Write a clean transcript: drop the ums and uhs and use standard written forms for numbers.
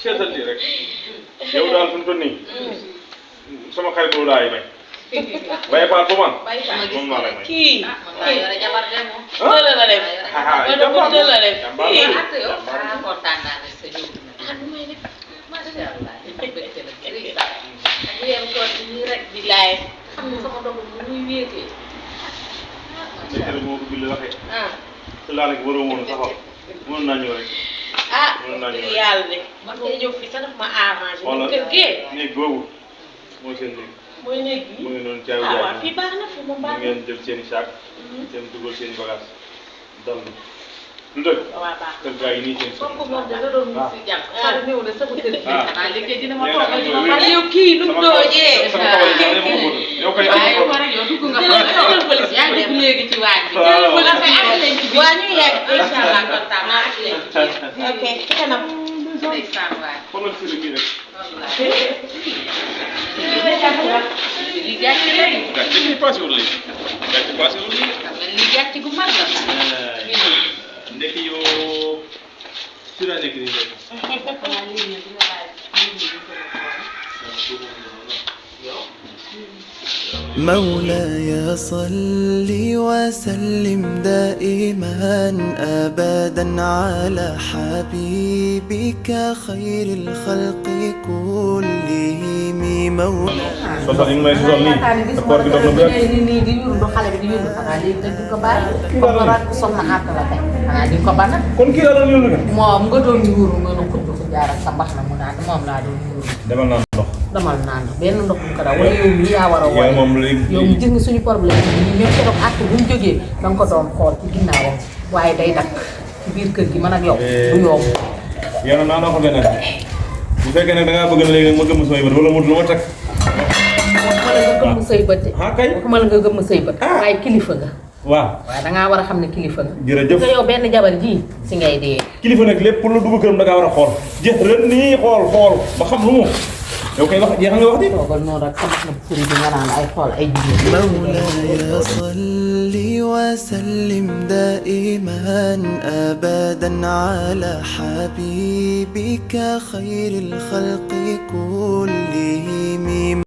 seetal lii rek yow daal fi mu toll nii sama xarit boobu laay may Baye Fall bu man moom laa lay may kii yore jabar de moom dëla la def ma dëla def kii kontaan naa ne sa jóg na lu may def masha Allah bëgg la gëri ak yéen ko ni rek di laay xam nga sama doom muy wéetee rek moo ko bind waxee te laa rek waroo woon taxaw mën naa ñëw rek yàlla de man ko ñëw fi sax daf ma arrangé wala kër gee néeg boobu mooy seen néeg mooy néeg bi mu ngi noonu caabi waaw fii baax na fi moom baax na ngeen jël seen i saak seen dugal seen i bagage dal lu dëgg waaw baax kër gaa yi nii seen comme que moom da doon mu si jàpp xale ñëw na sama kër gi xanaa liggéey dina ma toogal ci na yow kii nu mu doojee yow kay yow rek yow dugg nga jëlal police yaa ngi dugg léegi ci waañ bi jëlal police dafay ak leen ci biir waa ñu yegg incha allah kontaan naa ak leen ci biir ok ci kanam ndeysaan waay xoolal si la kii rek li gàcce la gàcce gi passé wul léegi gàcce passé wul léegi xam nga li gàcce gu mag la ndekki yoo si la nekk nii rek مولاي صل وسلم دائما أبدا على حبيبك خير الخلق كلهم مولاي sosal yi may sosal nii koor gi dox na bu yàgg nii di yurdu xale bi di yurdu xanaa léegi te duñ ko bàyyi comme que rak soxna àtt la tey xanaa di ko ba nag kon kii laa doon yónni nga moom nga doon yuuru nga doon xutbu ko jaar ak sa mbax na mu naan moom laa doon yuuru demal naa ndox damal naan benn ndox bu ko daw wala yow mii yaa war a yow moom léegi yow mi gis nga suñu problème bi ñu même keroog àtt bu mu jógee da nga ko doon xool ci ginnaawam waaye day dakk ci biir kër gi man ak yow du yomb yow nag naa ko benn bu fekkee nag da ngaa bëgg na léegi ma gëm samay bët wala mu lu ma takk waxuma la nga gëmm say bët kay waxuma la nga gëmm say bët waaye kilifa nga waaw waaye dangaa war a xam ne kilifa nga jërëjëf nga yow benn jabar ji si ngay dee kilifa nag lépp pour la dugg këram da ngaa war a xool jeex ren nii xool ba xam lu mu yow kay wax jeexal nga wax di toogal noonu rek sa na furi bi nga naan ay xool ay jigéen مولاي صل وسلم دائما أبدا على حبيبك خير الخلق كلهم